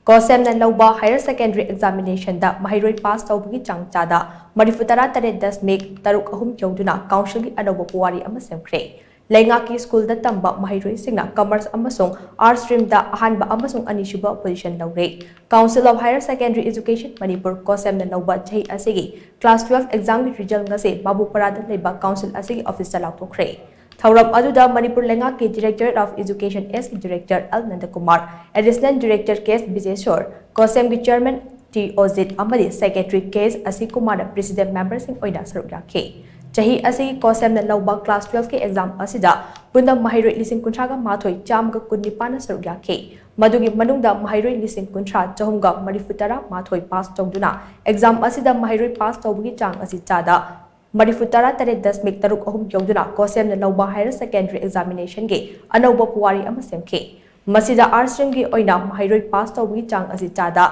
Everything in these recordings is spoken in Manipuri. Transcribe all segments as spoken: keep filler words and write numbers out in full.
ꯀꯣꯁꯦꯝꯅ ꯂꯧꯕ higher secondary examination ꯗ ꯃꯍꯩꯔꯣꯏ ꯄꯥꯁ ꯇꯧꯕꯒꯤ ꯆꯥꯡ ꯆꯥꯗ ꯃꯔꯤꯐꯨ ꯇꯔꯥ ꯇꯔꯦꯠ ꯗꯁꯃꯤꯛ ꯇꯔꯨꯛ ꯑꯍꯨꯝ ꯌꯧꯗꯨꯅ council ꯒꯤ ꯑꯅꯧꯕ ꯄꯨꯋꯥꯔꯤ ꯑꯃ ꯁꯦꯝꯈ꯭ꯔꯦ꯫ ꯂꯩꯉꯥꯛꯀꯤ ꯁ꯭ꯀꯨꯜꯗ ꯇꯝꯕ ꯃꯍꯩꯔꯣꯏꯁꯤꯡꯅ commerce ꯑꯃꯁꯨꯡ arts stream ꯗ ꯑꯍꯥꯟꯕ ꯑꯃꯁꯨꯡ ꯑꯅꯤꯁꯨꯕ position ꯂꯧꯔꯦ꯫ Council of Higher Secondary Education Manipur, ꯀꯣꯁꯦꯝꯅ ꯂꯧꯕ ꯆꯍꯤ ꯑꯁꯤꯒꯤ class twelve exam ꯒꯤ result ꯉꯁꯤ ꯕꯥꯕꯨꯄꯥꯔꯥꯗ ꯂꯩꯕ council ꯑꯁꯤꯒꯤ office ꯇ ꯂꯥꯎꯊꯣꯛꯈ꯭ꯔꯦ꯫ ꯊꯧꯔꯝ ꯑꯗꯨꯗ ꯃꯅꯤꯄꯨꯔ ꯂꯩꯉꯥꯛꯀꯤ Directorate of Education S ꯒꯤ Director L Nandakumar, Additional Director K S Bijeshor, ꯀꯣꯁꯦꯝꯒꯤ Chairman ꯇꯤ ꯑꯣꯖꯤꯠ ꯑꯃꯗꯤ Secretary K S ꯑꯁꯤꯀꯨꯃꯥꯔꯅ president member ꯁꯤꯡ ꯑꯣꯏꯅ ꯁꯔꯨꯛ ꯌꯥꯈꯤ꯫ ꯆꯍꯤ ꯑꯁꯤꯒꯤ ꯀꯣꯁꯦꯝꯅ ꯂꯧꯕ class twelve ꯀꯤ exam ꯑꯁꯤꯗ ꯄꯨꯟꯅ ꯃꯍꯩꯔꯣꯏ ꯂꯤꯁꯤꯡ ꯀꯨꯟꯊ꯭ꯔꯥꯒ ꯃꯥꯊꯣꯏ ꯆꯥꯝꯃꯒ ꯀꯨꯟꯅꯤꯄꯥꯟꯅ ꯁꯔꯨꯛ ꯌꯥꯈꯤ꯫ ꯃꯗꯨꯒꯤ ꯃꯅꯨꯡꯗ ꯃꯍꯩꯔꯣꯏ ꯂꯤꯁꯤꯡ ꯀꯨꯟꯊ꯭ꯔꯥ ꯆꯍꯨꯝꯒ ꯃꯔꯤꯐꯨ ꯇꯔꯥ ꯃꯥꯊꯣꯏ pass ꯇꯧꯗꯨꯅ exam ꯑꯁꯤꯗ ꯃꯍꯩꯔꯣꯏ pass ꯇꯧꯕꯒꯤ ꯆꯥꯡ ꯑꯁꯤ ꯆꯥꯗ ꯃꯔꯤꯐꯨ ꯇꯔꯥ ꯇꯔꯦꯠ ꯗꯁꯃꯤꯛ ꯇꯔꯨꯛ ꯑꯍꯨꯝ ꯌꯧꯗꯨꯅ ꯀꯣꯁꯦꯝꯅ ꯂꯧꯕ higher secondary examination ꯒꯤ ꯑꯅꯧꯕ ꯄꯨꯋꯥꯔꯤ ꯑꯃ ꯁꯦꯝꯈꯤ꯫ ꯃꯁꯤꯗ arts stream ꯒꯤ ꯑꯣꯏꯅ ꯃꯍꯩꯔꯣꯏ pass ꯇꯧꯕꯒꯤ ꯆꯥꯡ ꯑꯁꯤ ꯆꯥꯗ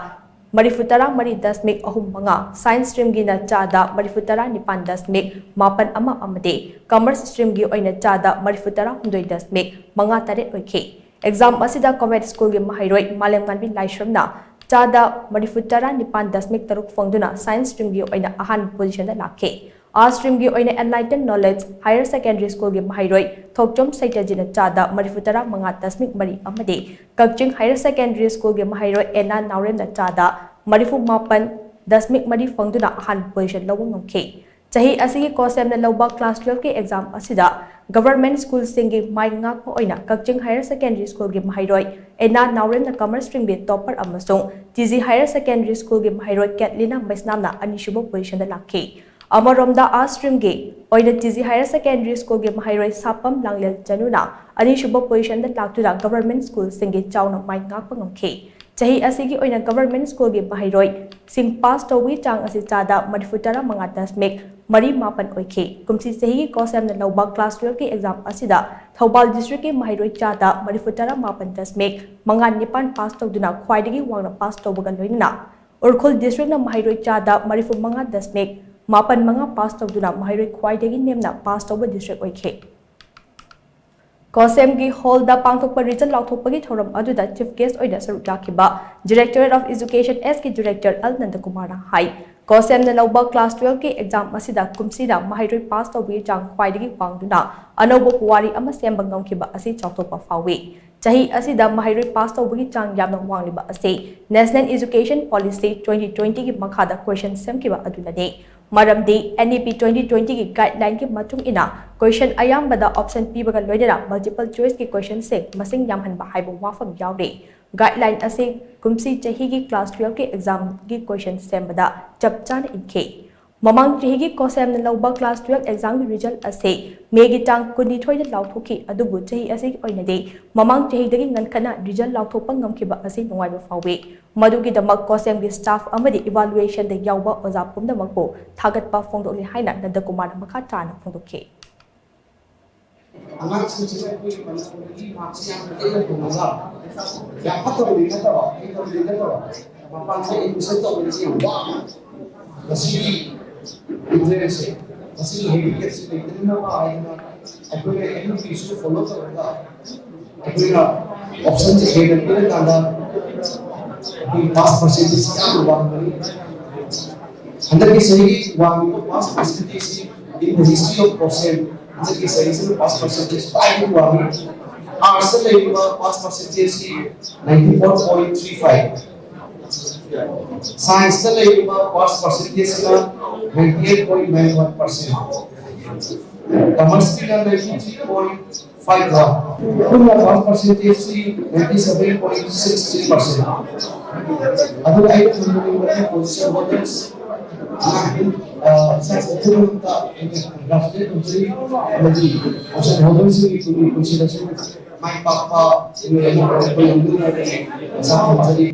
ꯃꯔꯤꯐꯨ ꯇꯔꯥ ꯃꯔꯤ ꯗꯁꯃꯤꯛ ꯑꯍꯨꯝ ꯃꯉꯥ, science stream ꯒꯤꯅ ꯆꯥꯗ ꯃꯔꯤꯐꯨ ꯇꯔꯥ ꯅꯤꯄꯥꯟ ꯗꯁꯃꯤꯛ ꯃꯥꯄꯟ ꯑꯃ ꯑꯃꯗꯤ commerce stream ꯒꯤ ꯑꯣꯏꯅ ꯆꯥꯗ ꯃꯔꯤꯐꯨ ꯇꯔꯥ ꯍꯨꯝꯗꯣꯏ ꯗꯁꯃꯤꯛ ꯃꯉꯥ ꯇꯔꯦꯠ ꯑꯣꯏꯈꯤ꯫ Exam ꯑꯁꯤꯗ COMET school ꯒꯤ ꯃꯍꯩꯔꯣꯏ ꯃꯥꯂꯦꯝꯉꯥꯟꯕꯤ ꯂꯥꯏꯁ꯭ꯔꯝꯅ ꯆꯥꯗ ꯃꯔꯤꯐꯨ ꯇꯔꯥ ꯅꯤꯄꯥꯟ ꯗꯁꯃꯤꯛ ꯇꯔꯨꯛ ꯐꯪꯗꯨꯅ science stream ꯒꯤ ꯑꯣꯏꯅ ꯑꯍꯥꯟꯕ position ꯗ ꯂꯥꯛꯈꯤ꯫ Arts stream ꯒꯤ ꯑꯣꯏꯅ Enlighten Knowledge Higher Secondary School ꯒꯤ ꯃꯍꯩꯔꯣꯏ ꯊꯣꯛꯆꯣꯝ ꯁꯩꯇꯖꯤꯅ ꯆꯥꯗ ꯃꯔꯤꯐꯨ ꯇꯔꯥ ꯃꯉꯥ ꯗꯁꯃꯤꯛ ꯃꯔꯤ ꯑꯃꯗꯤ ꯀꯛꯆꯤꯡ Higher Secondary School ꯒꯤ ꯃꯍꯩꯔꯣꯏ ꯑꯦꯅꯥ ꯅꯥꯎꯔꯦꯝꯅ ꯆꯥꯗ ꯃꯔꯤꯐꯨ ꯃꯥꯄꯟ ꯗꯁꯃꯤꯛ ꯃꯔꯤ ꯐꯪꯗꯨꯅ ꯑꯍꯥꯟꯕ position ꯂꯧꯕ ꯉꯝꯈꯤ꯫ ꯆꯍꯤ ꯑꯁꯤꯒꯤ ꯀꯣꯁꯦꯝꯅ ꯂꯧꯕ class twelve ꯀꯤ exam ꯑꯁꯤꯗ government school ꯁꯤꯡꯒꯤ ꯃꯥꯏ ꯉꯥꯛꯄ ꯑꯣꯏꯅ ꯀꯛꯆꯤꯡ Higher Secondary School ꯒꯤ ꯃꯍꯩꯔꯣꯏ ꯑꯦꯅꯥ ꯅꯥꯎꯔꯦꯝꯅ commerce stream ꯒꯤ topper ꯑꯃꯁꯨꯡ T G Higher Secondary School ꯒꯤ ꯃꯍꯩꯔꯣꯏ ꯀꯦꯠꯂꯤꯅꯥ ꯃꯩꯁꯅꯥꯝꯅ ꯑꯅꯤꯁꯨꯕ position ꯗ ꯂꯥꯛꯈꯤ꯫ ꯑꯃꯔꯣꯝꯗ arts stream ꯒꯤ ꯑꯣꯏꯅ T G Higher Secondary School ꯒꯤ ꯃꯍꯩꯔꯣꯏ ꯁꯥꯄꯝ ꯂꯥꯡꯂꯦꯜ ꯆꯅꯨꯅ ꯑꯅꯤꯁꯨꯕ position ꯗ ꯂꯥꯛꯇꯨꯅ government school ꯁꯤꯡꯒꯤ ꯆꯥꯎꯅ ꯃꯥꯏ ꯉꯥꯛꯄ ꯉꯝꯈꯤ꯫ ꯆꯍꯤ ꯑꯁꯤꯒꯤ ꯑꯣꯏꯅ government school ꯒꯤ ꯃꯍꯩꯔꯣꯏꯁꯤꯡ pass ꯇꯧꯕꯒꯤ ꯆꯥꯡ ꯑꯁꯤ ꯆꯥꯗ ꯃꯔꯤꯐꯨ ꯇꯔꯥ ꯃꯉꯥ ꯗꯁꯃꯤꯛ ꯃꯔꯤ ꯃꯥꯄꯟ ꯑꯣꯏꯈꯤ꯫ ꯀꯨꯝꯁꯤ ꯆꯍꯤꯒꯤ ꯀꯣꯁꯦꯝꯅ ꯂꯧꯕ class twelve ꯀꯤ exam ꯑꯁꯤꯗ ꯊꯧꯕꯥꯜ district ꯀꯤ ꯃꯍꯩꯔꯣꯏ ꯆꯥꯗ ꯃꯔꯤꯐꯨ ꯇꯔꯥ ꯃꯥꯄꯟ ꯗꯁꯃꯤꯛ ꯃꯉꯥ ꯅꯤꯄꯥꯟ pass ꯇꯧꯗꯨꯅ ꯈ꯭ꯋꯥꯏꯗꯒꯤ ꯋꯥꯡꯅ pass ꯇꯧꯕꯒ ꯂꯣꯏꯅꯅ ꯎꯔꯈꯨꯜ district ꯅ ꯃꯍꯩꯔꯣꯏ ꯆꯥꯗ ꯃꯔꯤꯐꯨ ꯃꯉꯥ ꯗꯁꯃꯤꯛ ꯃꯥꯄꯟ ꯃꯉꯥ pass ꯇꯧꯗꯨꯅ ꯃꯍꯩꯔꯣꯏ ꯈ꯭ꯋꯥꯏꯗꯒꯤ ꯅꯦꯝꯅ pass ꯇꯧꯕ district ꯑꯣꯏꯈꯤ꯫ ꯀꯣꯁꯦꯝꯒꯤ ꯍꯣꯜꯗ ꯄꯥꯡꯊꯣꯛꯄ ꯔꯤꯖꯜ ꯂꯥꯎꯊꯣꯛꯄꯒꯤ ꯊꯧꯔꯝ ꯑꯗꯨꯗ ꯆꯤꯐ ꯒꯦꯁ ꯑꯣꯏꯅ ꯁꯔꯨꯛ ꯌꯥꯈꯤꯕ ꯗꯤꯔꯦꯛꯇꯣꯔꯦꯠ ꯑꯣꯐ ꯏꯖꯨꯀꯦꯁꯟ ꯑꯦꯁꯀꯤ ꯗꯤꯔꯦꯛꯇꯔ ꯑꯦꯜ ꯅꯟꯗꯀꯨꯃꯥꯔꯅ ꯍꯥꯏ, ꯀꯣꯁꯦꯝꯅ ꯂꯧꯕ ꯀ꯭ꯂꯥꯁ ꯇꯨꯋꯦꯜꯐꯀꯤ ꯑꯦꯛꯖꯥꯝ ꯑꯁꯤꯗ ꯀꯨꯝꯁꯤꯗ ꯃꯍꯩꯔꯣꯏ ꯄꯥꯁ ꯇꯧꯕꯒꯤ ꯆꯥꯡ ꯈ꯭ꯋꯥꯏꯗꯒꯤ ꯋꯥꯡꯗꯨꯅ ꯑꯅꯧꯕ ꯄꯨꯋꯥꯔꯤ ꯑꯃ ꯁꯦꯝꯕ ꯉꯝꯈꯤꯕ ꯑꯁꯤ ꯆꯥꯎꯊꯣꯛꯄ ꯐꯥꯎꯏ꯫ ꯆꯍꯤ ꯑꯁꯤꯗ ꯃꯍꯩꯔꯣꯏ ꯄꯥꯁ ꯇꯧꯕꯒꯤ ꯆꯥꯡ ꯌꯥꯝꯅ ꯋꯥꯡꯂꯤꯕ ꯑꯁꯤ National Education Policy twenty twenty ꯒꯤ ꯃꯈꯥꯗ ꯀꯣꯏꯁꯟ ꯁꯦꯝꯈꯤꯕ ꯑꯗꯨꯅꯅꯤ꯫ ꯃꯔꯝꯗꯤ N E P twenty twenty ꯒꯤ ꯒꯥꯏꯗꯂꯥꯏꯟꯒꯤ ꯃꯇꯨꯡ ꯏꯟꯅ ꯀꯣꯏꯁꯟ ꯑꯌꯥꯝꯕꯗ ꯑꯣꯞꯁꯟ ꯄꯤꯕꯒ ꯂꯣꯏꯅꯅ ꯃꯜꯇꯤꯄꯜ ꯆꯣꯏꯁꯀꯤ ꯀꯣꯏꯁꯟꯁꯤꯡ ꯃꯁꯤꯡ ꯌꯥꯝꯍꯟꯕ ꯍꯥꯏꯕ ꯋꯥꯐꯝ ꯌꯥꯎꯔꯤ꯫ ꯒꯥꯏꯗꯂꯥꯏꯟ ꯑꯁꯤ ꯀꯨꯝꯁꯤ ꯆꯍꯤꯒꯤ ꯀ꯭ꯂꯥꯁ ꯇꯨꯋꯦꯜꯐꯀꯤ ꯑꯦꯛꯖꯥꯝꯒꯤ ꯀꯣꯏꯁꯟ ꯁꯦꯝꯕꯗ ꯆꯞ ꯆꯥꯅ ꯏꯟꯈꯤ꯫ ꯃꯃꯥꯡ ꯆꯍꯤꯒꯤ ꯀꯣꯁꯦꯝꯅ ꯂꯧꯕ ꯀ꯭ꯂꯥꯁ ꯇꯨꯋꯦꯜꯐ ꯑꯦꯛꯖꯥꯝꯒꯤ ꯔꯤꯖꯜ ꯑꯁꯤ ꯃꯦꯒꯤ ꯇꯥꯡ ꯀꯨꯟꯅꯤꯊꯣꯏꯗ ꯂꯥꯎꯊꯣꯛꯈꯤ, ꯑꯗꯨꯕꯨ ꯆꯍꯤ ꯑꯁꯤꯒꯤ ꯑꯣꯏꯅꯗꯤ ꯃꯃꯥꯡ ꯆꯍꯤꯗꯒꯤ ꯉꯟꯈꯠꯅ ꯔꯤꯖꯜ ꯂꯥꯎꯊꯣꯛꯄ ꯉꯝꯈꯤꯕ ꯑꯁꯤ ꯅꯨꯡꯉꯥꯏꯕ ꯐꯥꯎꯏ꯫ ꯃꯗꯨꯒꯤꯗꯃꯛ ꯀꯣꯁꯦꯝꯒꯤ ꯁ꯭ꯇꯥꯐ ꯑꯃꯗꯤ ꯏꯚꯥꯂꯨꯑꯦꯁꯟꯗ ꯌꯥꯎꯕ ꯑꯣꯖꯥ ꯄꯨꯝꯅꯃꯛꯄꯨ ꯊꯥꯒꯠꯄ ꯐꯣꯡꯗꯣꯛꯂꯤ ꯍꯥꯏꯅ ꯅꯟꯗꯀꯨꯃꯥꯔꯅ ꯃꯈꯥ ꯇꯥꯅ ꯐꯣꯡꯗꯣꯛꯈꯤ꯫ ꯑꯉꯥꯡꯁꯤꯡꯁꯤꯅ ꯑꯩꯈꯣꯏꯒꯤ ꯃꯅꯤꯄꯨꯔꯗꯒꯤ ꯃꯥꯔꯛꯁꯤ ꯌꯥꯝ ꯅꯦꯝꯅ ꯐꯪꯉꯒ ꯌꯥꯝ ꯐꯠꯇꯕꯗꯤ ꯅꯠꯇꯕ, ꯐꯠꯇꯕꯗꯤ ꯅꯠꯇꯕ, ꯃꯄꯥꯟꯗ ꯑꯦꯗꯃꯤꯁꯟ ꯇꯧꯕꯗꯁꯨ ꯌꯥꯝ ꯋꯥꯕ꯫ ꯃꯁꯤꯒꯤ ꯄ꯭ꯔꯣꯕ꯭ꯂꯦꯝꯁꯦ, ꯃꯁꯤꯒꯤ ꯍꯦꯕꯤꯇꯦꯠꯁꯦ ꯂꯩꯇꯅꯕ ꯍꯥꯏꯗꯅ ꯑꯩꯈꯣꯏꯅ ꯑꯦꯟ ꯏ ꯄꯤꯁꯨ ꯐꯣꯂꯣ ꯇꯧꯔꯒ ꯑꯩꯈꯣꯏꯅ ꯑꯣꯞꯁꯟꯁꯦ ꯍꯦꯟꯅ ꯄꯤꯔꯀꯥꯟꯗ ꯑꯩꯈꯣꯏꯒꯤ ꯄꯥꯁ ꯄꯥꯔꯁꯦꯟꯇꯦꯖ ꯌꯥꯝꯅ ꯋꯥꯡꯕꯅꯤ꯫ ꯍꯟꯗꯛꯀꯤ ꯆꯍꯤꯒꯤ ꯋꯥꯡꯂꯤꯕ ꯄꯥꯁ ꯄꯥꯔꯁꯦꯟꯇꯦꯖꯁꯤ in the history of COHSEM ꯍꯟꯗꯛꯀꯤ ꯆꯍꯤꯁꯤꯗ ꯄꯥꯁ ꯄꯥꯔꯁꯦꯟꯇꯦꯖ ꯈ꯭ꯋꯥꯏꯗꯒꯤ ꯋꯥꯡꯉꯤ꯫ ꯑꯥꯔꯠꯁꯇ ꯂꯩꯔꯤꯕ ꯄꯥꯁ ꯄꯥꯔꯁꯦꯟꯇꯦꯖꯁꯤ ninety four point three five, ꯁꯥꯏꯟꯁꯇ ꯂꯩꯔꯤꯕ ꯄꯥꯁ ꯄꯥꯔꯁꯦꯟꯇꯦꯖꯁꯤꯅ ninety eight point nine one percent, ꯀꯃꯔꯁꯀꯤꯅ ninety three point five one, ꯄꯨꯟꯅ ꯄꯥꯁ ꯄꯥꯔꯁꯦꯟꯇꯦꯖꯁꯤ ninety seven point six three percent꯫ ꯑꯗꯨꯒ ꯑꯩꯅ ꯊꯝꯖꯅꯤꯡꯕꯗꯤ ꯄꯣꯖꯤꯁꯟ ꯍꯣꯜꯗꯔꯁ, ꯑ, ꯁꯥꯏꯟꯁ ꯑꯩꯈꯣꯏꯒꯤꯗꯃꯛꯇ ꯑꯩꯅ ꯀꯪꯒ꯭ꯔꯦꯆꯨꯂꯦꯠ ꯇꯧꯖꯔꯤ, ꯑꯃꯗꯤ ꯄꯣꯖꯤꯁꯟ ꯍꯣꯜꯗꯔꯁꯤꯡꯒꯤ ꯇꯨꯡꯒꯤ ꯄꯨꯟꯁꯤꯗꯁꯨ ꯃꯥꯏ ꯄꯥꯛꯄ ꯃꯤꯑꯣꯏ ꯑꯃ ꯑꯣꯏꯔꯛꯄ ꯉꯝꯅꯕ ꯑꯩ ꯑꯥꯁꯥ ꯊꯝꯖꯔꯤ꯫